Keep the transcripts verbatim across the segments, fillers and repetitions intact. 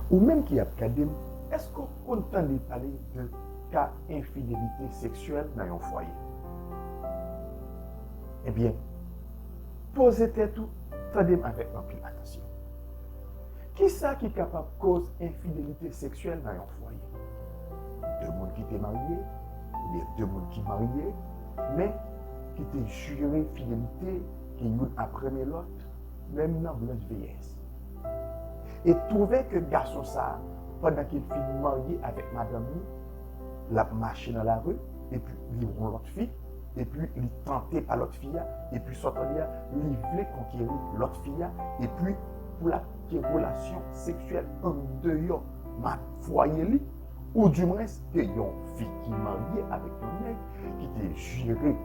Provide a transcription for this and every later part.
Ou menm ki ap gade m, èske w konn tande pale de ka enfidelite seksyèl nan yon fwaye? Ebyen, poze tèt ou, tande m avèk anpil atansyon. Kisa ki kapab koz enfidelite seksyèl nan yon fwaye? De moun ki te marye, oubyen de moun ki marye, men ki te jire fidelite, ke youn ap renmen lòt, menm nan blanch vyeyès. E twouve ke gason sa a, pandan ke l fin marye avèk madanm li, l ap mache nan lari, epi li wè yon lòt fi, epi li tante pa lòt fi a, epi sa w tande a, li vle konkeri lòt fi a, epi pou l ap gen relasyon seksyèl andeyò ma-, fwaye li, oudimwens ke yon fi ki marye avèk yon nèg ki te jire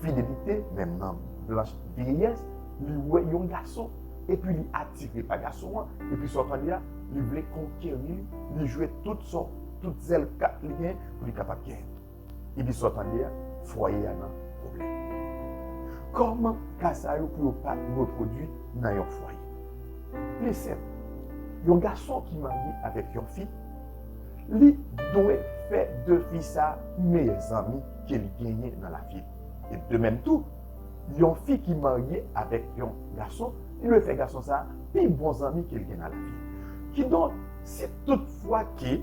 fidelite, menm nan blanch vyeyès, li wè yon gason, epi li atire pa gason an, epi sa w tande a, li vle konkeri li, li jwe tout sa, tout zèl kat li gen pou li kapab genyen. Epi sa w tande a, fwaye a nan pwoblèm. Kòman ka sa yo pou yo pa repwodui nan yon fwaye? Li senp. Yon gason ki marye avèk yon fi, li dwe fè de fi sa meyè zanmi ke li genyen nan lavi l. E de menm tou, yon fi ki marye avèk yon gason, li dwe fè gason sa pi bon zanmi ke l gen nan lavi l. Kidonk, si toutfwa ke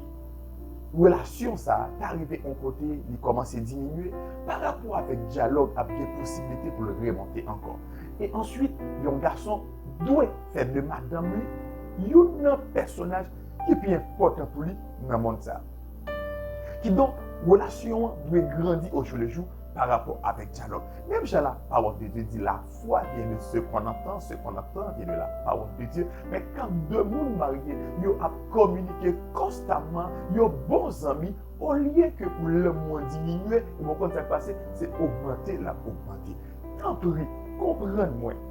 relasyon sa a ta rive yon kote, li kòmanse diminye, pa rapò avèk dyalòg, ap gen posiblite pou l remonte ankò. E answit, yon gason dwe fè de madanm li youn nan pèsonaj ki pi enpòtan pou li nan mond sa a. Kidonk, relasyon an dwe grandi ojoulejou pa rapò avèk dyalòg. Menm jan la pawòl de Dye di, la foi vient de ce qu'on entend, ce qu'on entend vient de la parole de Dieu. Men kan de moun marye, yo ap kominike konstamman, yo bon zanmi, olye ke pou lanmou an diminye, e bon, konn sa k pase, se ogmante l ap ogmante. Tanpri, konprann mwen.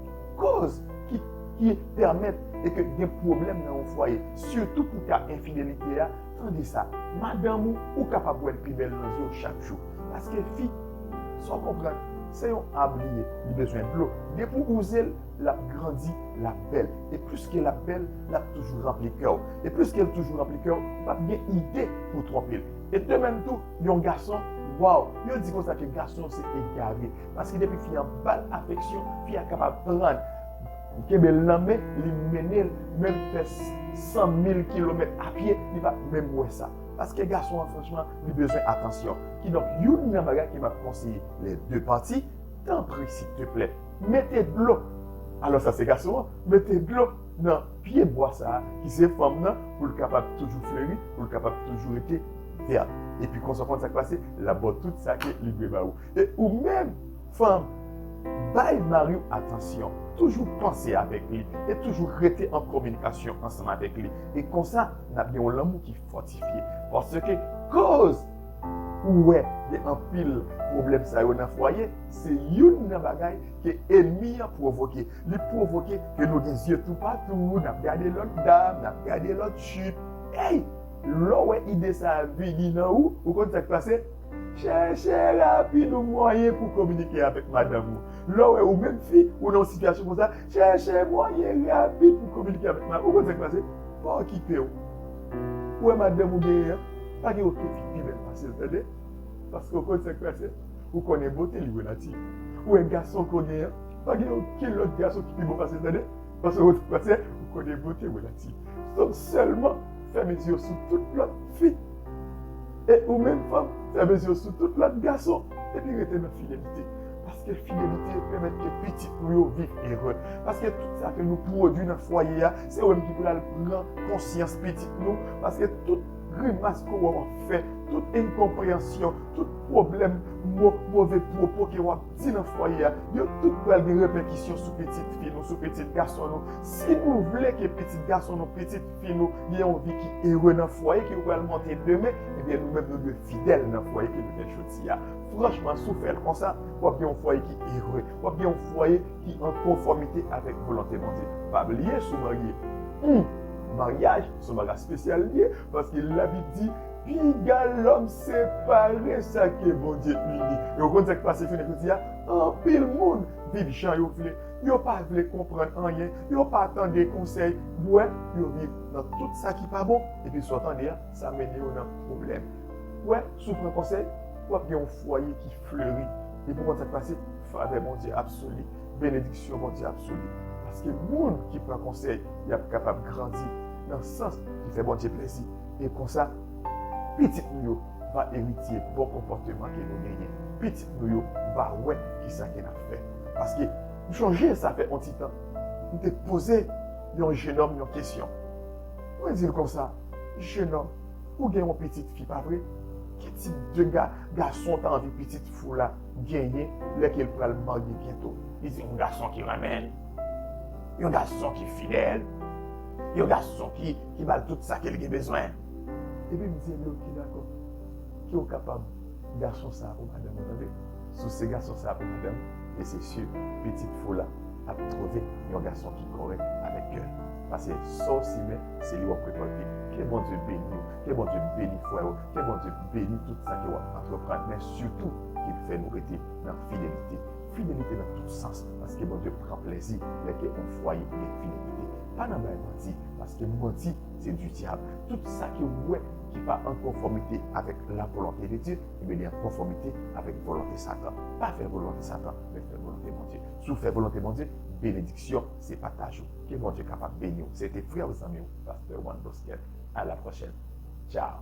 Koz ki, ki pèmèt e ke gen pwoblèm nan yon fwaye, sitou pou ka enfidelite a, tande sa, madanm ou, ou kapab wè l pi bèl nan zye w chak jou. Paske fi, sa w konprann, se yon ab li ye, li bezwen dlo. Depi w wouze l, l ap grandi, l ap bèl. E plis ke l ap bèl, l ap toujou ranpli kè w. E plis ke l toujou ranpli kè w, w p ap gen ide pou twonpe l. E de menm tou, yon gason, waw, yo di konsa ke gason se egare. Paske depi fi an ba l afeksyon, fi a kapab pran l, kenbe l nan men, li mennen l, menm fè san mil kilomèt a pye, li p ap menm wè sa. Paske gason an, franchman, li bezwen atansyon. Kidonk, youn nan bagay ke m ap konseye lè de pati, tanpri, silteplè, mete dlo. Alò, sa se gason an, mete dlo nan pye bwa sa a, ki se fanm nan, pou l kapab toujou fleri, pou l kapab toujou rete vèt. Epi konsa, konn sa k pase, l ap ba w tout sa ke li dwe ba ou. E ou menm, fanm, bay mari w atansyon. Toujou panse avèk li e toujou rete an kominikasyon ansanm avèk li. E konsa, n ap gen yon lanmou ki fòtifye. Paske koz ou wè gen anpil pwoblèm sa yo nan fwaye, se youn nan bagay ke ènmi an pwovoke. Li pwovoke ke nou gen zye toupatou, n ap gade lòt dam, n ap gade lòt chip. Ey! Lè w wè ide sa a vini nan ou, ou konn sa k pase? Chèche rapid yon mwayen pou kominike avèk madanm ou. Lè w wè ou menm fi, ou nan yon sitiyasyon konsa, chèche mwayen rapid pou kominike avèk madanm ou. Ou konn sa k pase? Pa okipe w. Ou wè madanm ou genyen an, pa gen okenn fi ki pi bèl pase l, tande? Paske ou konn sa k pase? Ou konnen bote li relatif. Ou wè gason ke w genyen an, pa gen okenn lòt gason ki pi bon pase l, tande? Paske ou, paske ou konnen bote relatif. Donk, sèlman fèmen zye w sou tout lòt fi. E ou menm fanm, fèmen zye w sou tout lòt gason. Epi rete nan fidelite. Paske fidelite pèmèt ke pitit nou yo viv erè. Paske tout sa ke nou pwodui nan fwaye a, se ou menm ki pral pran konsyans pitit nou. Paske tout grimas ke w ap fè, tout enkonpreyansyon, tout pwoblèm, mo-, move pwopo ke w ap di nan fwaye a, yo tout pral gen repèkisyon sou pitit fi nou, sou pitit gason nou. Si nou vle ke pitit gason nou, pitit fi nou gen yon vi ki ere nan fwaye ke yo pral monte demen, ebyen, nou menm nou dwe fidèl nan fwaye ke nou gen jodi a. Franchman, si w fè l konsa, w ap gen yon fwaye ki ere, w ap gen yon fwaye ki an konfòmite avèk volonte Bondye. Pa bliye, si w marye, hmm, maryaj se yon bagay espesyal li ye, paske Labib di, piga lòm separe sa ke Bondye ini. E w konn sa k pase jounen jodi a? Anpil moun viv jan yo vle. Yo pa vle konprann anyen. Yo pa tande konsèy. Ou wè, yo viv nan tout sa ki pa bon. Epi sa w tande a, sa mennen yo nan pwoblèm. Ou wè, si w pran konsèy, w ap gen yon fwaye ki fleri. Epi w konn sa k pase? Favè Bondye ap sou li. Benediksyon Bondye ap sou li. Paske moun ki pran konsèy, y ap kapab grandi nan sans ki fè Bondye plezi. E konsa, pitit nou yo va eritye bon konpòteman ke nou genyen. Pitit nou yo va wè kisa ke n ap fè. Paske m chonje sa fè yon ti tan, m te poze yon jenòm yon kesyon. Mwen di l konsa, "Jenòm, ou gen yon pitit fi, pa vre? Ki tip de ga, gason w ta anvi pitit fi w la genyen lè ke l pral marye byento?" Li di, "Yon gason ki renmen l, yon gason ki fidèl, yon gason ki, ki ba l tout sa ke l gen bezwen." Epi m di, "Ebyen, oke, dakò. Ke w kapab gason sa a pou madanm ou, tande? Si w se gason sa a pou madanm ou, e se si, pitit fi w la ap twouve yon gason ki kòrèk avèk kè l. Paske sa w simen, se li w ap rekòlte." Ke Bondye beni w, ke Bondye beni frè w, ke Bondye beni tout sa ke w ap antreprann, men sitou ke l fè nou rete nan fidelite. Fidelite nan tout sans, paske Bondye pran plezi lè ke yon fwaye gen fidelite. Pa nan bay manti, paske manti, se di dyab. Tout sa ke w wè ki pa an konfòmite avèk la volonte de Dye, ebyen, li an konfòmite avèk volonte Satan. Pa fè volonte Satan, men fè volonte Bondye. Si w fè volonte Bondye, benediksyon se pataj ou. Ke Bondye kapab beni w. Se te frè w, zanmi w, pastè Juan Bosquet. À la prochaine. Ciao.